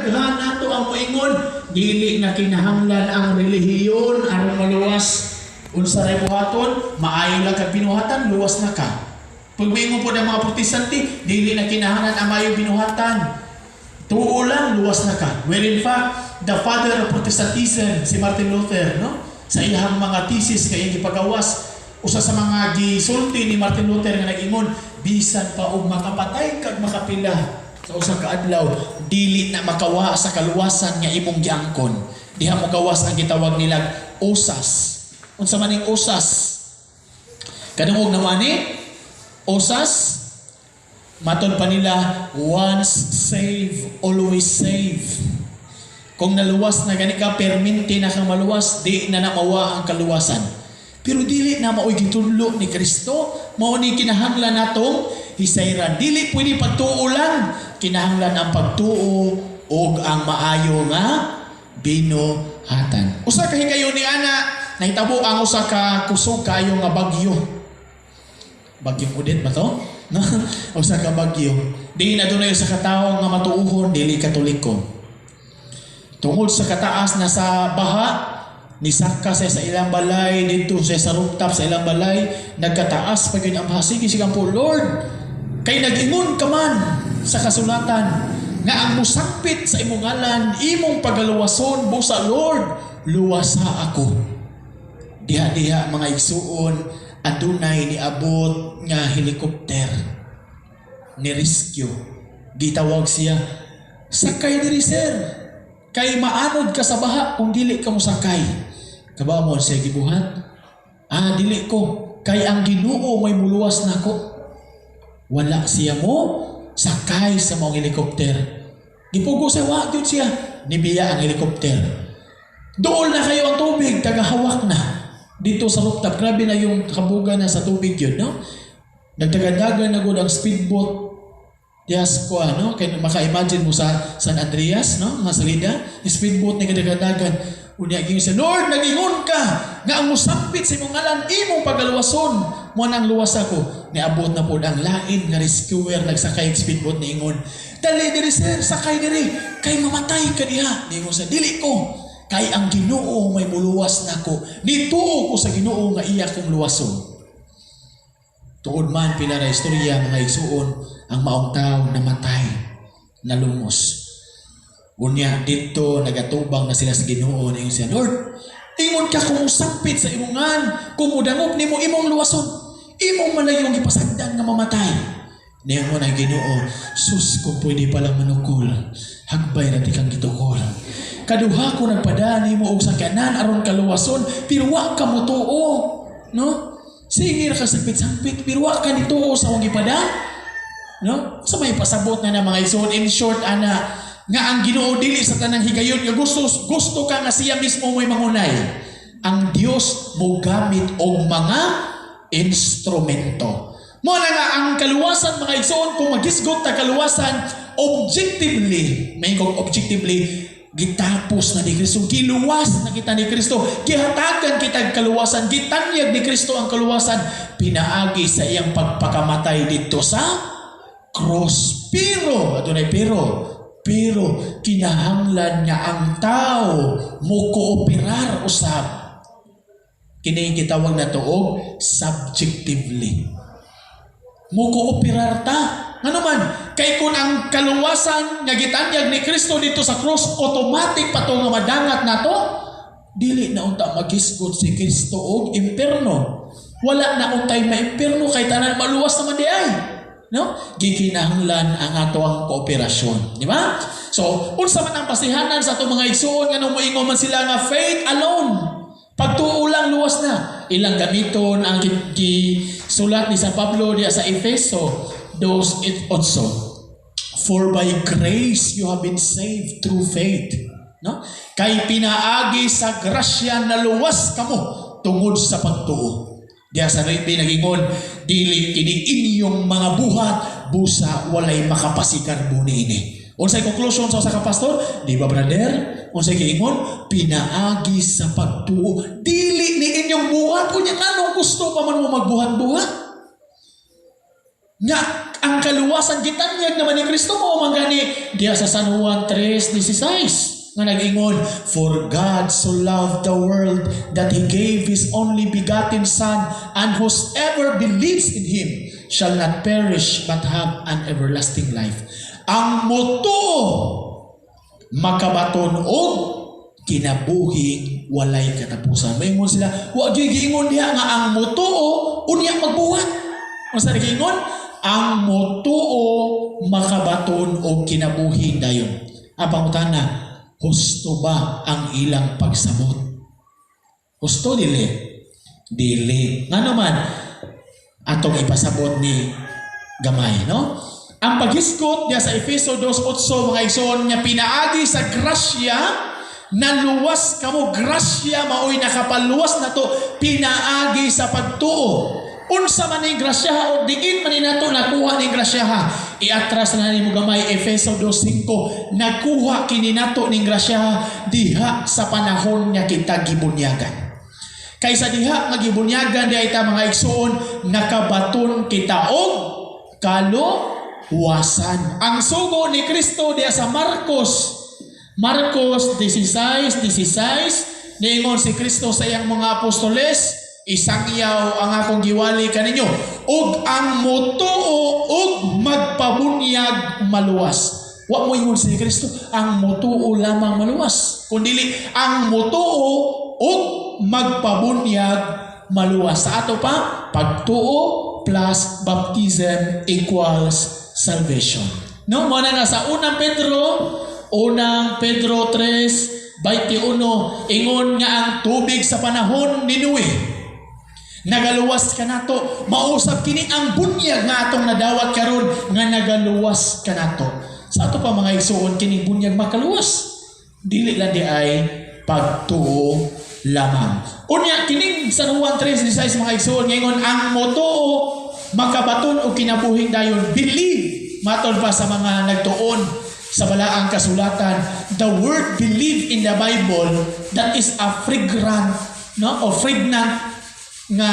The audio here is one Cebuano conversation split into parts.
Daghan nato ang moingon, dili na kinahanglan ang relihiyon aron maluwas. Unsa ray buhaton, maayo lang kag binuhatan, luwas na ka. Pag moingon po ng mga Protestante, dili na kinahanglan ang maayo binuhatan. Tuo lang, luwas na ka. Well, in fact, the father of Protestantism, si Martin Luther, no? Sa iyang mga thesis kay gipagawas, usa sa mga gisulti ni Martin Luther nga nag-ingon, bisan pa og makapatay kag makapila sa usa ka adlaw, dili na makawa sa kaluwasan nga imong giangkon. Diha mo gawas ang gitawag nilang osas. Unsa man ning osas? Kadungog naman ni osas. Matod pa nila, once save, always save. Kung naluwas na gani ka, perminti na kang maluwas, di na namawa ang kaluwasan. Pero dili na mao'y gitudlo ni Kristo, mao ni kinahanglan natong hisayran. Dili pwede pagtuo lang, kinahanglan ang pagtuo og ang maayo nga binuhatan. Usa ka higayon ni ana, nahitabo ang usa ka kusog kaayo nga bagyo. Bagyong Odette ba to? No? Usa ka bagyo. Di na dunay usa ka tawo nga matuohon, dili Katoliko. Tungod sa kataas na sa baha, nisaka siya sa ilang balay, dito siya sa rooftop sa ilang balay, nagkataas pa gyud ang baha. Sige, sige po, "Lord, kay nag-ingon ka man sa kasulatan nga ang musangpit sa imong ngalan, imong pagaluwason, busa Lord, luwasa ako." Diha-diha, mga igsuon, adunay niabot nga helicopter ni rescue. Gitawag siya, "Sakay diri, sir. Kay maanod ka sa baha kung dili ka mosakay." Kabaw mo siya gibuhat? "Ah, dili ko. Kay ang Ginoo may muluwas nako." Wala siya mo sakay sa maong helicopter. Gipugo siya, wa gyud siya. Nibiya ang helicopter. Dool na kayo ang tubig, tagahawak na. Dito sa rooftop, grabe na yung kabuga na sa tubig yun, no? Nagdagandagan na gud ang speedboat. Yes, ko ano, kay maka-imagine mo sa San Andreas, no? Mga salida, speedboat ni kadagandagan. Unya giingon siya, "Lord, nagingon ka nga ang musampit sa imong ngalan, imong pagaluwason, mo nang luwas ako." Niabot na pod ang lain nga rescuer, nagsakay og speedboat, niingon, "Dali diri, sir, sakay diri, kay mamatay ka diha." Niingon siya, "Dili ko. Kay ang Ginoo may muluwas nako. Nituo ko sa Ginoo nga iya kong luwason." Tuod man pila ra istorya, mga igsuon, ang maong tao namatay, nalumos. Unya dito nagatubang na sila sa Ginoo, niingon siya, "Lord, ingon ka kung musampit sa imong ngan, kung mudangop nimo, imong luwason. Imong man lang yung gipasagdan nga mamatay." Niingon ang Ginoo, "Sus, kung pwede palang manukol, hagbay na ti kang gitukol. Kaduha ko nagpada nimo og sakyanan aron kaluwason, pero wa ka motuo." No? Sige ra ka sampit-sampit, pero wa ka nituo sa akong gipada. No? Sa may pasabot na na, mga igsoon, in short ana, nga ang Ginoo dili sa tanang higayon nga gusto gusto ka nga siya mismo mo'y mangunay. Ang Dios mogamit og mga instrumento. Mo na nga ang kaluwasan, mga igsoon, kung magisgot ta kaluwasan objectively, may kong objectively, gitapos na ni Kristo, giluwas na kita ni Kristo, gihatagan kita kaluwasan, gitanyag ni Kristo ang kaluwasan pinaagi sa iyang pagpakamatay dito sa cross. Pero, adunay pero, pero kinahanglan nga ang tao mo kooperar usab. Kini gitawag na og subjectively. Mo kooperar ta. Ngano man, kay kung ang kaluwasan nga gitanyag ni Kristo dito sa cross, automatic pa to nga madangat nato, dili na unta magisgot si Kristo og impierno. Wala na untay maimpierno kay tanan maluwas naman di ay. No? Gikinahanglan ang ato ang kooperasyon, di ba? So, unsa man ang basihanan sa atong mga igsuon nga moingon man sila nga faith alone? Pagtuo lang, luwas na. Ilang gamiton ang gisulat ni San Pablo diya sa Efeso 2:8. "For by grace you have been saved through faith." No? Kay pinaagi sa grasya naluwas kamo tungod sa pagtuo. Diya sa 9 nagingon, "Dili kini inyong mga buhat, busa walay makapasigarbo niini." Unsay conclusion sa usa ka pastor? Di ba, brother? Unsay giingon? Pinaagi sa pagtuo. Dili ni inyong buhat. Unya nganong gusto pa man mo magbuhat-buhat? Nga Ang kaluwasan gitanyag naman ni Kristo, mao man gani diya sa San Juan 3:16 nga nag-ingon, "For God so loved the world that He gave His only begotten Son, and whosoever believes in Him shall not perish but have an everlasting life." Ang mutuo makabaton og kinabuhing walay katapusan. Maingon sila, "Wa gyud giingon diha nga ang mutuo unya magbuhat." Unsa giingon? Ang mutuo makabaton og kinabuhing dayon. Ang pangutana, husto ba ang ilang pagsabot? Husto dili? Dili. Ngano man, atong ipasabot ni gamay, no? Ang paghisgot niya sa Efeso 2:8, mga igsoon, nga pinaagi sa grasya naluwas kamo. Grasya maoy nakapaluwas nato pinaagi sa pagtuo. Unsa man ning grasya o diin man ni nato nakuha ning grasya? Iatras na nimo gamay, Efeso 2:5. Nakuha kini nato ning grasya diha sa panahon nga kita gibunyagan. Kaysa diha nga gibunyagan diha ita, mga igsoon, nakabaton kita og kaluwasan. Ang sugo ni Kristo diha sa Marcos Marcos 16:16, niingon si Kristo sa iyang mga apostoles, "Isangyaw ang akong giwali kaninyo, ug ang mutuo ug magpabunyag maluwas." Wa mo ingon si Kristo ang mutuo lamang maluwas, kundili ang mutuo ug magpabunyag maluwas. Sa ato pa, pagtuo plus baptism equals salvation. No, mo na nga sa Unang Pedro 3:21, ingon nga ang tubig sa panahon ni Noe nagaluwas kanato. Mausab kini ang bunyag nga atong nadawat karon nga nagaluwas kanato. Sa ato pa, mga igsuon, kining bunyag makaluwas. Dili lang di ay pagtuo lamang. Unya kining San Juan 3:16, mga igsuon, ngayon ang motuo makabaton og kinabuhing dayon. Believe, matod pa sa mga nagtuon sa balaang kasulatan, the word "believe" in the Bible, that is a fragrant, no, o pregnant nga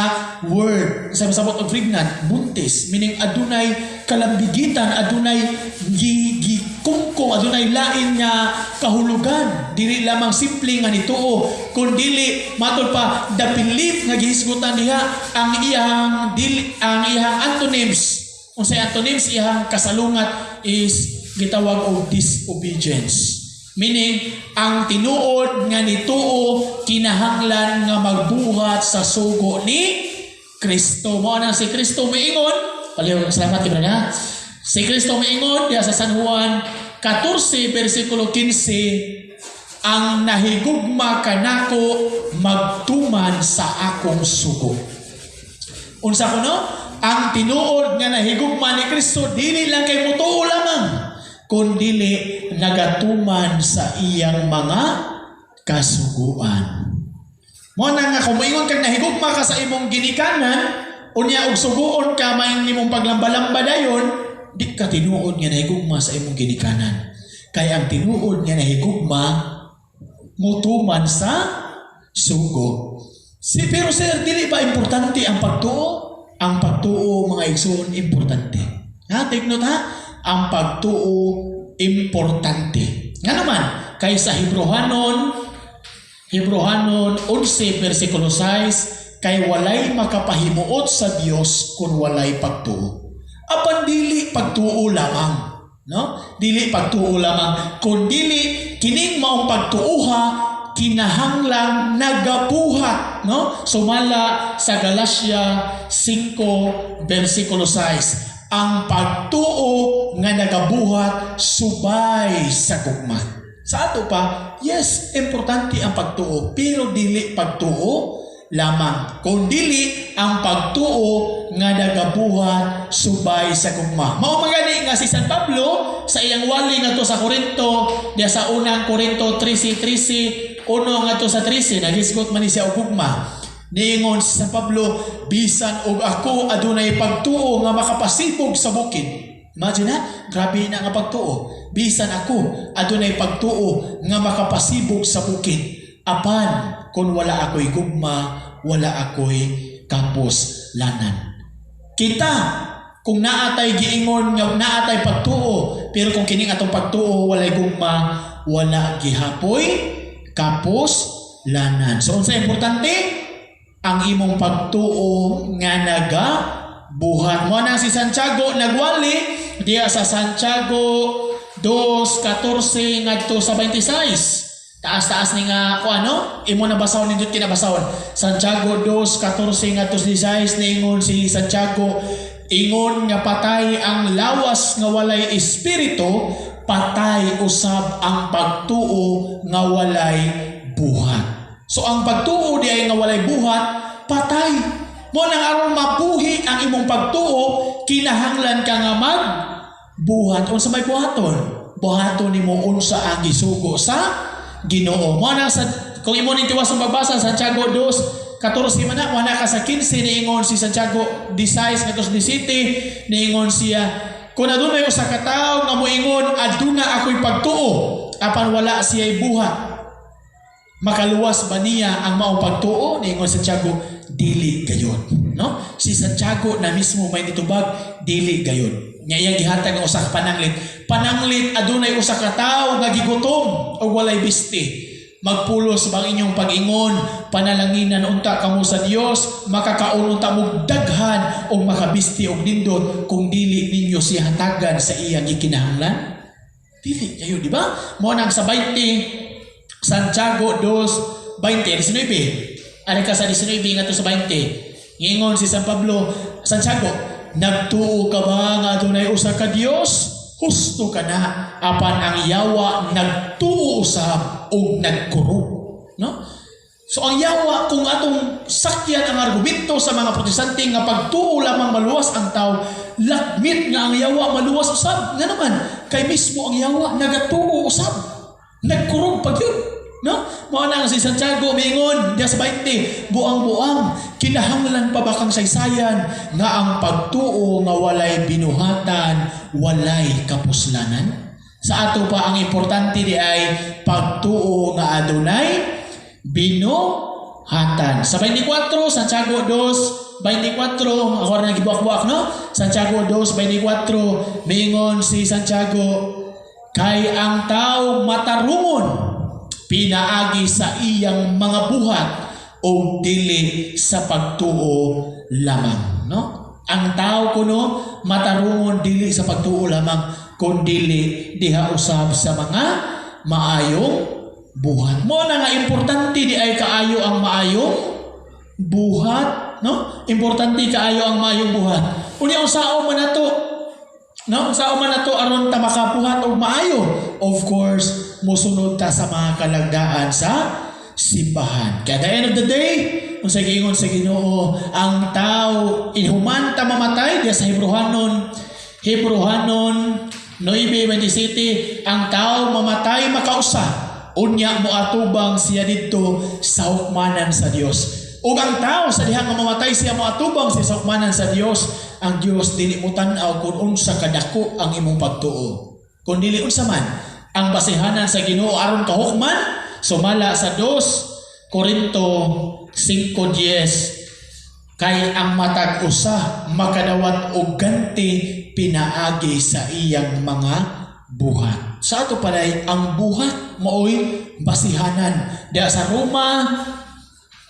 word. Sa masabot og pregnant, buntis, meaning adunay kalambigitan, adunay gi gikungkong, adunay lain nga kahulugan. Dili lamang simple nga nituo, kundili matod pa, the belief nga gihisgutan diha, ang iyang dili, ang iyang antonyms, unsay antonyms, iyang kasalungat is gitawag og disobedience. Meaning, ang tinuod nga nituo kinahanglan nga magbuhat sa sugo ni Kristo. Mao na si Kristo miingon, palihog salamat kay brother. Si Kristo miingon diha sa San Juan 14 versikulo 15, "Ang nahigugma kanako magtuman sa akong sugo." Unsa kuno? Ang tinuod nga nahigugma ni Kristo dili lang kay mutuo lamang, kundili nagatuman sa iyang mga kasuguan. Mo na nga kung moingon kag nahigugma ka sa imong ginikanan, unya og suguon ka maing nimong paglambalamba dayon, di ka tinuod nga nahigugma sa imong ginikanan. Kay ang tinuod nga nahigugma mutuman sa sugo. Pero sir, dili ba importante ang pagtuo? Ang pagtuo, mga igsoon, importante. Ha, take note ha. Ang pagtuo, importante. Nga naman, kay sa Hebrohanon 11 versikulo 6, kay walay makapahimuot sa Dios kung walay pagtuo. Apan dili pagtuo lamang, no? Dili pagtuo lamang, kun dili kining maong pagtuoha kinahanglang nagabuhat, no? Sumala sa Galatia 5 versikulo 6, ang pagtuo nga nagabuhat subay sa gugma. Sa ato pa, yes, importante ang pagtuo, pero dili pagtuo lamang. Kung dili ang pagtuo nga nagabuhat subay sa gugma. Mao man gani nga si San Pablo sa iyang wali ngadto sa Korinto, diya sa Unang Korinto 13:13, 1 ngadto sa 13, naghisgot man ni siya og gugma. Niingon si San Pablo, "Bisan og ako adunay pagtuo nga makapasibog sa bukid." Imagine ha, grabe na nga pagtuo. "Bisan ako adunay pagtuo nga makapasibog sa bukid. Apan kung wala ako'y gugma, wala ako'y kapuslanan." Kita, Kung naa tay giingon nga naa tay pagtuo, pero kung kining atong pagtuo walay gugma, wala gihapoy kapuslanan. So unsa importante? Ang imong pagtuo nga naga buhat. Mo na si Santiago nagwali diya sa Santiago 2:14 ngadto sa 26. Taas-taas ni nga ko ano, imo na basahon, nindot kinabasahon. Santiago 2:14 ngadto sa 16, niingon si Santiago, ingon nga patay ang lawas nga walay espiritu, patay usab ang pagtuo nga walay buhat. So ang pagtuo di ay nga walay buhat, patay. Mo nang aron mabuhi ang imong pagtuo, kinahanglan ka nga mag buhat. Unsa may buhaton? Buhaton nimo unsa ang gisugo sa Ginoo. Mo na sa kung imo ning tiwas ang pagbasa, Santiago 2:14 man na, wala ka sa 15, niingon si Santiago 16 ngadto sa 17, niingon siya, kung adunay usa ka tawo nga moingon, "Aduna ako'y pagtuo," apan wala siya'y buhat, makaluwas ba niya ang maong pagtuo? Niingon Santiago, dili gayon, no? Si Santiago na mismo may nitubag, dili gayon. Nga iyang gihatag ang usa ka pananglit. Pananglit adunay usa ka tawo nga gigutom og walay bisti. Magpulos ba ang inyong pag-ingon, "Panalanginan unta kamo sa Dios, makakaon unta mo daghan og makabisti og nindot," kung dili ninyo siya hatagan sa iyang gikinahanglan? Dili kayo, di ba? Mo nang sa 20, Santiago 2, 20, 19. Ari ka sa 19 ngadto sa 20. Ngingon si San Pablo, Santiago, "Nagtuo ka ba nga adunay usa ka Dios? Husto ka na, apan ang yawa nagtuo usab og nagkurog." No? So ang yawa, kung atong sakyan ang argumento sa mga Protestante nga pagtuo lamang maluwas ang tao, lakmit nga ang yawa maluwas usab. Nga naman, kay mismo ang yawa nagatuo usab. Nagkurog pag yun. No? Mao na ang si Santiago miingon diya sa 20, "Buang-buang, kinahanglan pa ba kang saysayan nga ang pagtuo nga walay binuhatan, walay kapuslanan?" Sa ato pa, ang importante di ay pagtuo nga adunay binuhatan. Sa 24, Santiago 2, 24, ako rin nagibuak-buak, no? Santiago 2, 24, miingon si Santiago, "Kay ang tao matarungon pinaagi sa iyang mga buhat o dili sa pagtuo lamang," no? Ang tao kuno matarungon dili sa pagtuo lamang kun dili diha usab sa mga maayong buhat. Mo na nga importante di ay kaayo ang maayong buhat, no? Importante kaayo ang maayong buhat. Unya unsaon man nato, no? Unsaon man nato aron ta makabuhat og maayo? Of course, mosunod ta sa mga kalagdaan sa simbahan. Kaya at the end of the day, unsa giingon sa Ginoo, ang tao inhuman ta mamatay diya sa Hebrohanon, Hebrohanon 9:27, ang tao mamatay makausa, unya moatubang siya didto sa hukmanan sa Dios. Ug ang tao sa diha nga mamatay siya, moatubang siya sa hukmanan sa Dios, ang Dios dili mo tan-aw kung unsa kadako ang imong pagtuo. Kung dili unsa man ang basihanan sa Ginoo aron kahukman, sumala sa 2 Korinto 5:10, kay ang matag usa makadawat og ganti pinaagi sa iyang mga buhat. Sa ato palay, ang buhat maoy basihanan. Diya sa Roma,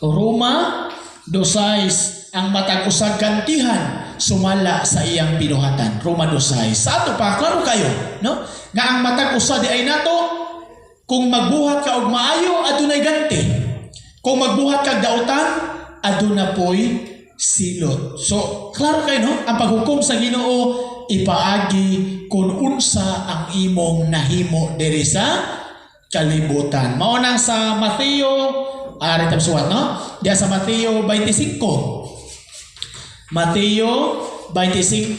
Roma 2:6, ang matag usa gantihan sumala sa iyang binuhatan. Roma 2:6. Sa ato pa, klaro kayo, no? Nga ang matag usa di ay nato, kung magbuhat ka og maayo, adunay ganti. Kung magbuhat kag dautan, aduna poy silot. So, klaro kayo, no? Ang paghukom sa Ginoo ipaagi kung unsa ang imong nahimo diri sa kalibutan. Mao nang sa Mateo, ari tam suwat, no? Diya sa Mateo 25. Mateo 25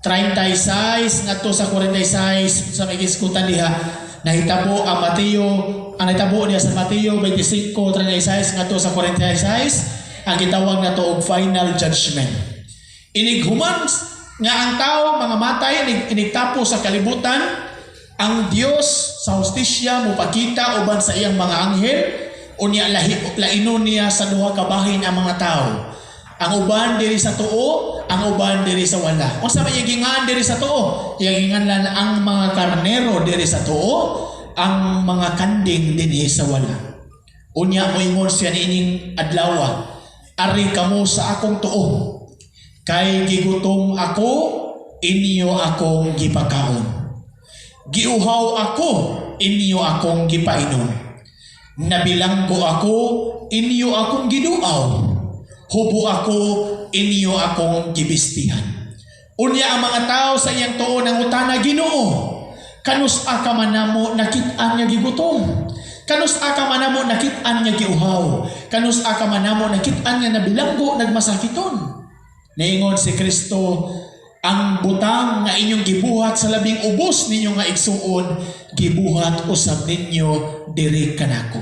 36 ngadto sa 46, sa may giskutan diha nahitabo ang Mateo, ang nahitabo niya sa Mateo 25 36 ngadto sa 46, ang gitawag nato og final judgment. Inig human nga ang tao mga matay, inig tapos sa kalibutan, ang Dios sa hustisya mopakita uban sa iyang mga anghel, unya lahi lainon niya sa duha ka bahin ang mga tao. Ang uban diri sa tuo, ang uban diri sa wala. Unsa may iyang diri sa tuo? Iyang ginganlan ang mga karnero diri sa tuo, ang mga kanding dinhi sa wala. Unya moingon siya niining adlaw, "Ari kamo sa akong tuo. Kay gigutom ako, inyo akong gipakaon. Giuhaw ako, inyo akong gipainom. Nabilanggo ako, inyo akong giduaw. Hubo ako, inyo akong gibistihan." Unya ang mga tao sa iyang tuo nangutana, "Ginoo, kanus-a ka man namo nakit-an nga gigutom? Kanus-a ka man namo nakit-an nga giuhaw? Kanus-a ka man namo nakit-an nga nabilanggo, nagmasakiton?" Niingon si Kristo, "Ang butang nga inyong gibuhat sa labing ubos ninyo nga igsuon, gibuhat usab ninyo diri kanako."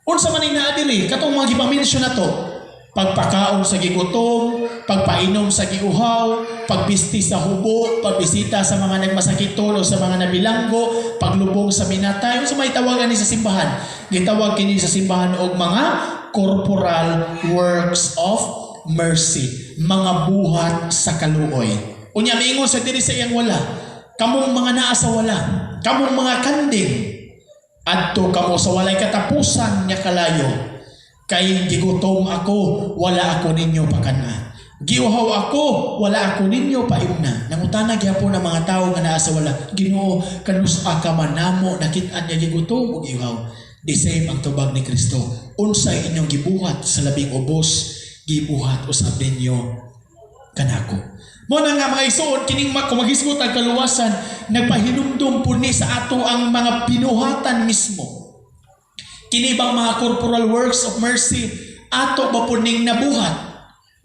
Unsa man ning naa diri katong mga gipamensyon nato? Pagpakaon sa gigutom, pagpainom sa giuhaw, pagbisti sa hubo, pagbisita sa mga nagmasakiton o sa mga nabilanggo, paglubong sa minatay. Unsa may tawagan ni sa simbahan? Gitawag kini sa simbahan og mga corporal works of mercy, mga buhat sa kaluoy. Unya miingon sa diri sa iyang wala, "Kamong mga naa sa wala, kamong mga kanding, adto kamo sa walay katapusan nga kalayo. Kay gigutom ako, wala ako ninyo pakana. Giuhaw ako, wala ako ninyo paimna." Nangutana gyapon ang mga tao nga naa sa wala, "Ginoo, kanus-a ka man namo nakit-an nga gigutom ug iuhaw?" The same ang tubag ni Kristo. "Unsay inyong gibuhat sa labing ubos, gibuhat usab ninyo kanako." Mao na nga, mga igsoon, kining kung maghisgot ang kaluwasan, nagpahinumdum po ni sa ato ang mga binuhatan mismo. Kini bang mga corporal works of mercy, ato ba po ning nabuhat?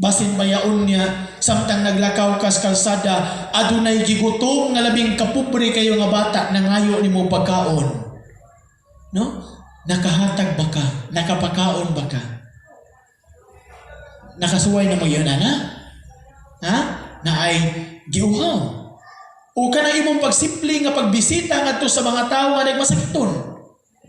Basin bayaon niya, samtang naglakaw kas kalsada, adunay gigutom nga labing kapobre kayo nga bata, nangayo nimo pagkaon. No? Nakahatag ba ka? Nakapakaon ba ka? Nakasuway na mo yun, ana? Ha? Na ay giuhaw. O kanang imong pagsimple nga pagbisita ngadto sa mga tawo nga nagmasakiton.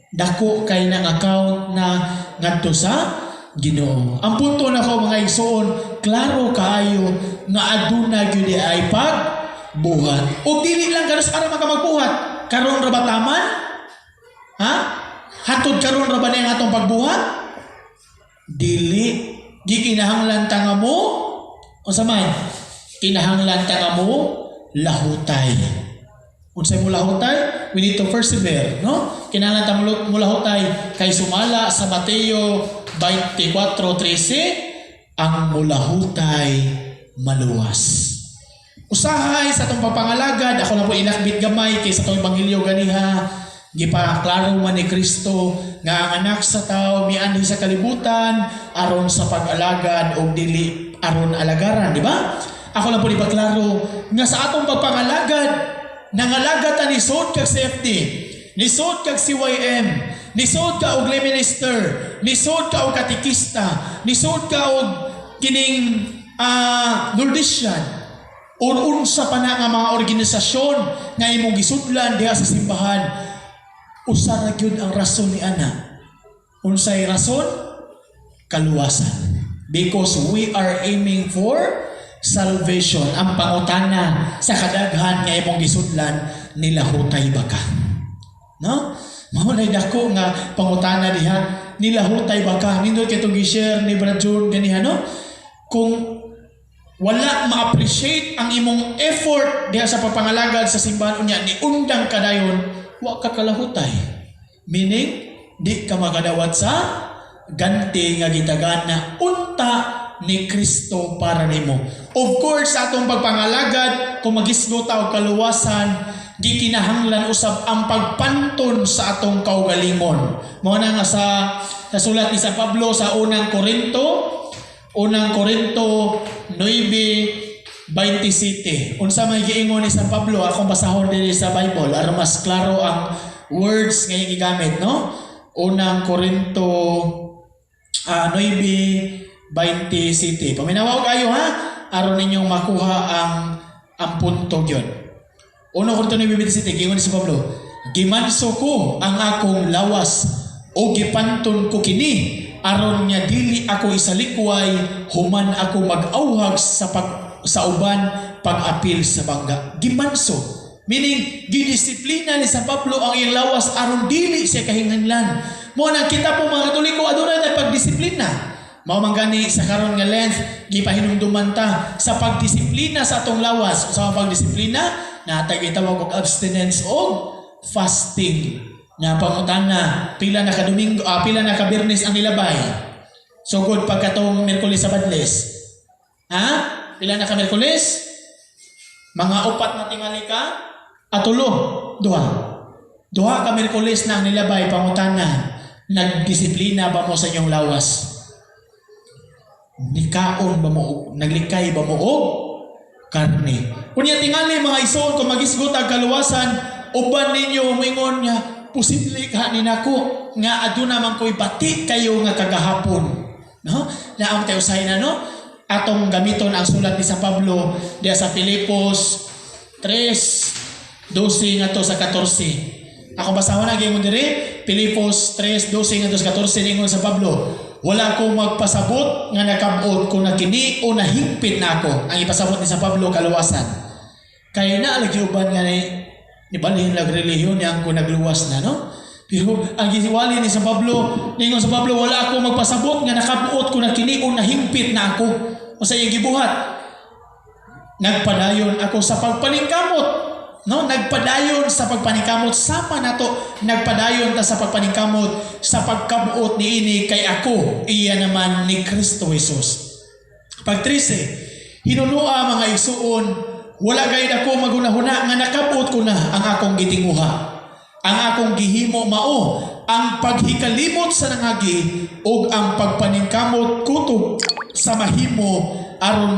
Dako kay nang account na ngadto sa Ginoo. Ang punto nako, mga igsoon, klaro kaayo nga aduna gyud ay pagbuhat. O dili lang kanus ara ka magbuhat. Karon ra ba taman? Ha? Hatod karon ra ba na ang atong pagbuhat? Dili. Gikinahanglan ta nga mo unsa man? Kinahanglan ta nga mo lahutay. Unsay mo lahutay? We need to persevere, no? Kinahanglan ta mo lahutay kay sumala sa Mateo 24:13, ang mulahutay maluwas. Usahay sa atong pagpangalagad, ako na po ilakbit gamay kay sa atong ebanghelyo ganiha, gipaklaro man ni Kristo nga ang anak sa tao mianhi sa kalibutan aron sa pag-alagad og dili aron alagaran, di ba? Ako lang po ipaklaro nga sa atong pagpangalagad, nangalagad ta nisod kag CFD, nisod kag CYM, nisod ka og lay minister, nisod ka og katekista, nisod ka og kining Lourdesian, or unsa pa na nga mga organisasyon nga imong gisudlan diha sa simbahan, usa ra gyud ang rason ni ana. Unsay rason? Kaluwasan. Because we are aiming for salvation. Ang pangutana sa kadaghan nga imong gisudlan, nilahutay ba ka? No? Mao na dako nga pangutana diha, nilahutay ba ka? Nindot kay itong gi-share ni Brad June ganiha, no? Kung wala ma-appreciate ang imong effort diha sa pagpangalagad sa simbahan, unya ni undang ka dayon, wa ka kalahutay. Meaning, di ka makadawat sa ganti nga gitagana unta ni Kristo para nimo. Of course, sa atong pagpangalagad, kung magisgo ta og kaluwasan, gikinahanglan usab ang pagpanton sa atong kaugalingon. Mao na nga sa sulat ni San Pablo sa Unang Korinto 9:27. Unsa may giingon ni San Pablo? Akong basahon diri sa Bible aron mas klaro ang words nga iyang gigamit, no? Unang Korinto 9:27. Paminawa kayo ha, aron ninyong makuha ang punto gyud. Unang Korinto 9:27, giingon ni San Pablo, "Gimanso ko ang akong lawas o gipanton ko kini Aron nga dili ako isalikway human ako mag-awhag sa uban pag-apil sa bangga. Gimanso. Meaning, gidisiplina ni San Pablo ang iyang lawas aron dili siya kahinganlan. Mo na kita po, mga Katoliko, adunay tay pagdisiplina. Mao man gani sa karon nga Lent, gipahinumduman ta sa pagdisiplina sa atong lawas. Sa pagdisiplina, natay gitawag og abstinence og fasting. Nga pangutana, pila na ka Domingo, pila na ka Biyernes ang nilabay? Sugod pagkatong Miyerkules sa Badles. Ha? Pila na ka Miyerkules? Mga upat na tingali ka? Atulo, duha. Duha ka Miyerkules na ang nilabay. Pangutana, nagdisiplina ba mo sa inyong lawas? Nikaon ba mo, naglikay ba mo og karne? Unya tingali, mga isuon, kung magisgot ang kaluwasan, uban ninyo moingon nga posible ka ni nako nga aduna man ko'y bati kayo nga kagahapon. No? Naam tayo usahay na, no? Atong gamiton ang sulat ni San Pablo diya sa Filipos 3:12 ngadto sa 14. Ako basahon na gingon diri, Filipos 3:12 ngadto sa 14. Ningon sa Pablo, "Wala ko magpasabot nga nakabot ko na kini o nahingpit na ako." Ang ipasabot ni San Pablo, kaluwasan. Kaya na lagi uban nga ni nibalhin lag relihiyon niyang ko nagluwas na, no? Pero ang giwali ni San Pablo, ningon sa Pablo, "Wala ako magpasabot nga nakabuot ko na kini o nahingpit na ako." O sa iyang gibuhat, "Nagpadayon ako sa pagpaningkamot." No, nagpadayon sa pagpaningkamot sama nato, nagpadayon ta sa pagpaningkamot sa pagkabuot niini kay ako iya naman ni Kristo Jesus. Pag 13, "Hinunua, mga igsuon, wala gayud ako maghunahuna nga nakabuot ko na ang akong gitinguha. Ang akong gihimo mao ang paghikalimot sa nangagi ug ang pagpaningkamot kutob sa mahimo aron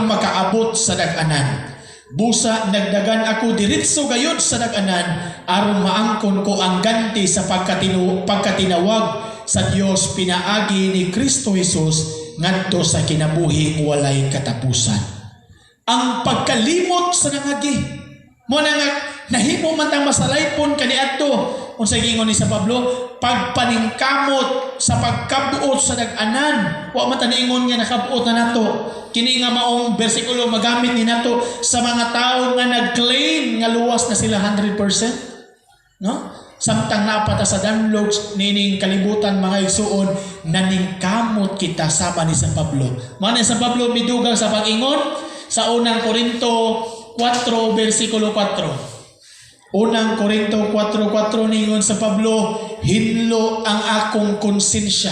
makaabot sa dag-anan. Busa nagdagan ako diretso gayud sa dag-anan aron maangkon ko ang ganti sa pagkatinawag sa Dios pinaagi ni Kristo Jesus ngadto sa kinabuhing walay katapusan." Ang pagkalimot sa nangagi. Mo na nga nahimo man tang masalaypon kaniadto. Unsa giingon ni sa Pablo? Pagpaningkamot sa pagkabuot sa dag-anan. Wa man ta niingon nga nakabuot na nato. Kini nga maong bersikulo magamit ni nato sa mga tawo nga nag-claim nga luwas na sila 100%. No? Samtang napata sa danlog nining kalibutan, mga igsuon, naningkamot kita sama ni San Pablo. Mao na San Pablo midugang sa pag-ingon sa Unang Korinto 4 versikulo 4. Unang Korinto 4:4, ningon sa Pablo, "Hinlo ang akong konsensya.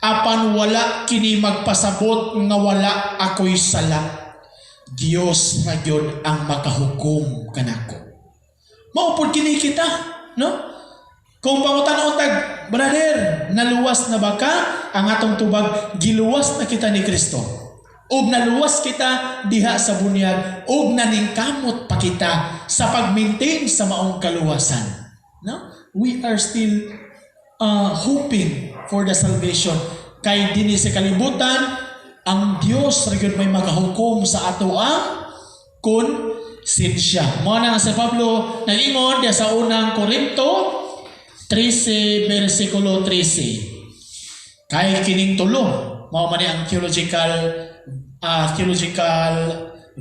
Apan wala kini magpasabot nga wala ako'y sala. Dios na gyud ang makahukom kanako." Mao pod kini kita, no? Kung pangutan-on tag, "Brother, naluwas na ba ka?" Ang atong tubag, giluwas na kita ni Kristo. Ug naluwas kita diha sa bunyag, ug naningkamot pa kita sa pag-maintain sa maong kaluwasan. No? We are still hoping for the salvation. Kay dinhi sa kalibutan, ang Dios ra gyud may makahukom sa ato ang konsensya. Mao na nga si Pablo nag-ingon diha sa Unang Korinto 13 versikulo 13. Kay kining tulo, mao man ni ang theological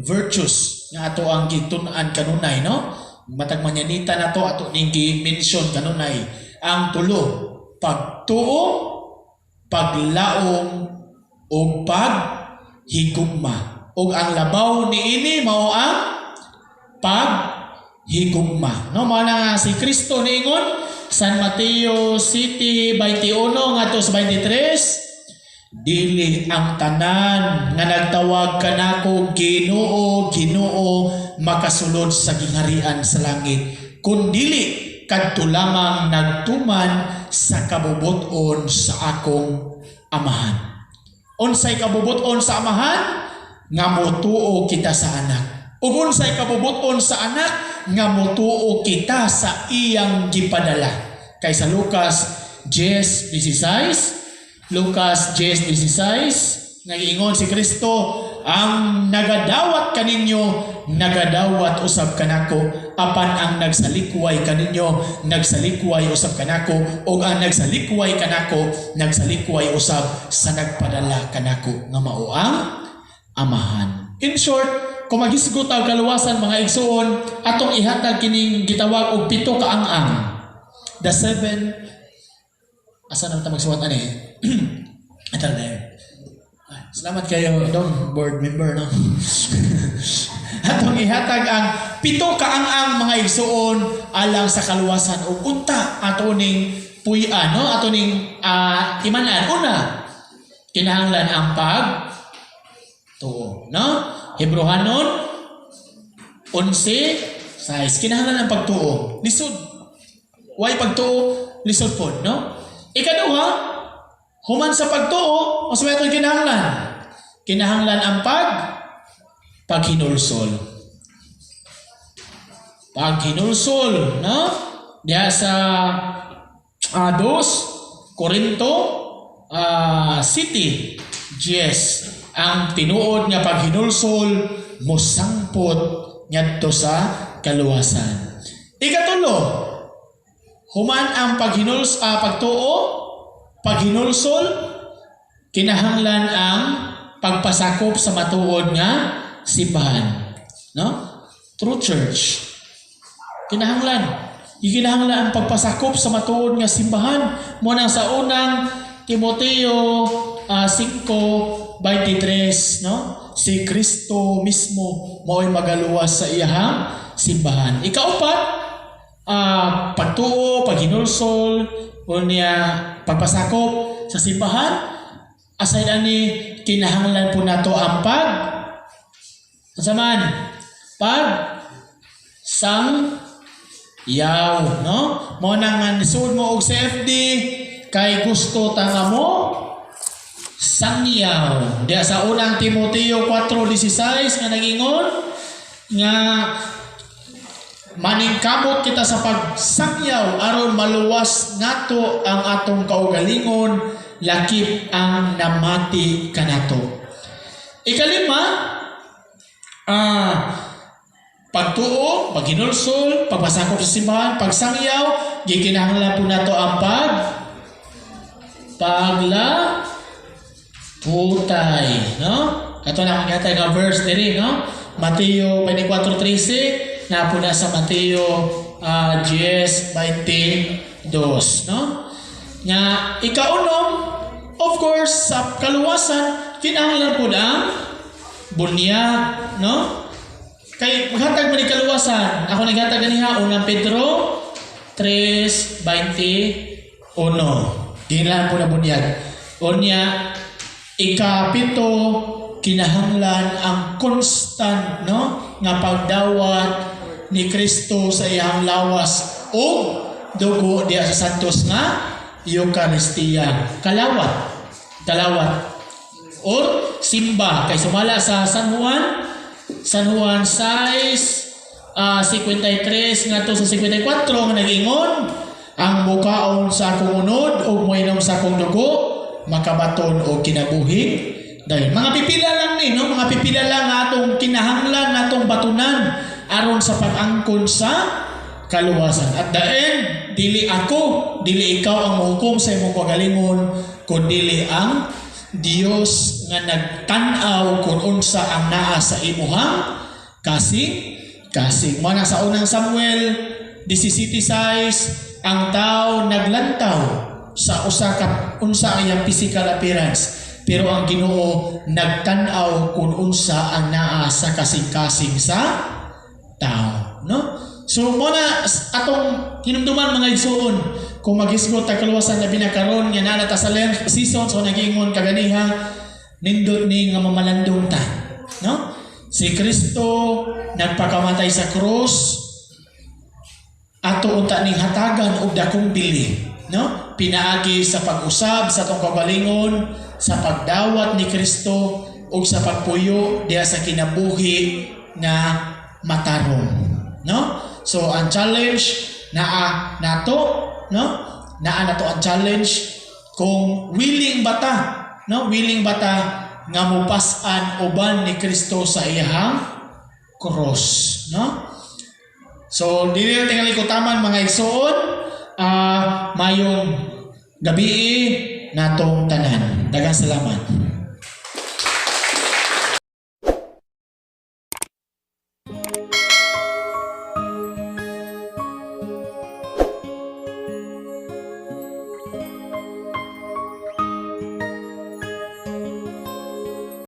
virtues nga ato ang gitun-an kanunay, no? Matag Mañanita na to, ato ning gi-mention kanunay ang tulo: pagtuo, paglaom ug paghigugma. Ug ang labaw niini mao ang paghigugma, no? Mao na nga si Kristo niingon San Mateo 7:21 ngadto sa 23, "Dili ang tanan nga nagtawag kanako 'Ginoo, Ginoo' makasulod sa gingharian sa langit, kundili kadto lamang nagtuman sa kabubuton sa akong Amahan." Unsay kabubuton sa Amahan? Nga motuo kita sa Anak. Ug unsay kabubuton sa Anak? Nga motuo kita sa iyang gipadala. Kay sa Lucas 10:16, Lucas 10:16, Nagiingon si Kristo, "Ang nagadawat kaninyo, nagadawat usab kanako, apan ang nagsalikway kaninyo, nagsalikway usab kanako, ug ang nagsalikway kanako, nagsalikway usab sa nagpadala kanako nga mao ang Amahan." In short, kung maghisgot ang kaluwasan, mga igsuon, atong ihatag kining gitawag og pito ka ang-ang. The seven, asa naman ta magsuwat ani? Ito na yun. Ay, salamat kayo, dong, board member, no? Atong ihatag ang pito ka ang-ang, mga igsuon, alang sa kaluwasan ug unta ato ning puy-an, no? Ato ning timan-an. Una, kinahanglan ang pag tuo, no? Hebreohanon 11:6. Kinahanglan ang pagtuo. Lisod. Way pagtuo, lisod pod, no? Ikaduha, human sa pagtuo, mas may atong kinahanglan. Kinahanglan ang paghinulsol. Paghinulsol, no? Diha sa 2 Corinto City, yes, ang tinuod nga paghinulsol mosangpot ngadto sa kaluwasan. Ikatulo, human ang pagtuo, paghinulsol, kinahanglan ang pagpasakop sa matuod nga simbahan. No? True church. Kinahanglan. Ikinahanglan ang pagpasakop sa matuod nga simbahan. Mao nang sa Unang Timoteo 5:23, no? Si Kristo mismo mao'y magaluwas sa iyahang simbahan. Ikaupat, pagtuo, paghinulsol, unya pagpasakop sa simbahan. Aside ani, kinahanglan po nato ang pag unsa man? Pag sang yaw, no? Mao na nga nisuod mo og CFD kay gusto ta nga mo sangyaw. Diya sa Unang Timoteo 4:16 nga nagingon nga maningkamot kita sa pagsangyaw aron maluwas nato ang atong kaugalingon lakip ang namati kanato. Ikalima, pagtuo, paghinulsol, pagpasakop sa simbahan, pagsangyaw, gikinahanglan po nato ang pagla putay, no? Kato na akong gihatag nga verse diri, no? Mateo 24:13, na po na sa Mateo 10:22, no? Nga ikaunom, of course, sa kaluwasan, kinahanglan po ang bunyag, no? Kay maghatag man ni kaluwasan. Ako naghatag ganiha, Unang Pedro 3:21. Kinahanglan po na bunyag. Unya, ikapito, kinahanglan ang constant, no, nga pagdawat ni Kristo sa iyang lawas o dugo diya sa Santos nga Eucharistia. Kalawat. Kalawat. Or simba kay sumala sa San Juan 6 53 ngadto sa 54 nga nagingon, "Ang mukaon sa akong unod ug moinom sa akong dugo makabaton og kinabuhi dahil." Mga pipila lang ni, no, mga pipila lang nga atong kinahanglan natong batunan aron sa pag-angkon sa kaluwasan. At the end, dili ako, dili ikaw ang mohukom sa imong kagalingon, kundi ang Dios nga nagtan-aw kung unsa ang naa sa imuhang kasing kasing. Mao na sa Unang Samuel 17:6, ang tao naglantaw sa usa ka unsa ang iyang physical appearance, pero ang Ginoo nagtan-aw kung unsa ang naa sa kasing-kasing sa tao, no? So mao na atong hinumduman, mga igsuon, kung maghisgot ta kaluwasan, labi na karon nga naa na ta sa Lent season. So nagingon kaganiha, nindot ni nga mamalandong ta, no? Si Kristo nagpakamatay sa krus, ato unta ning hatagan og dakong bili, no, pinaagi sa pag-usab sa atong kaugalingon sa pagdawat ni Kristo ug sa pagpuyo diha sa kinabuhi nga matarong, no? So ang challenge naa nato, no, naa nato ang challenge kung willing ba ta, no, willing ba ta nga mupas-an uban ni Kristo sa iyahang cross, no? So dili na tingali kutaman, mga igsoon, mayong gabii natong tanan. Daghang salamat.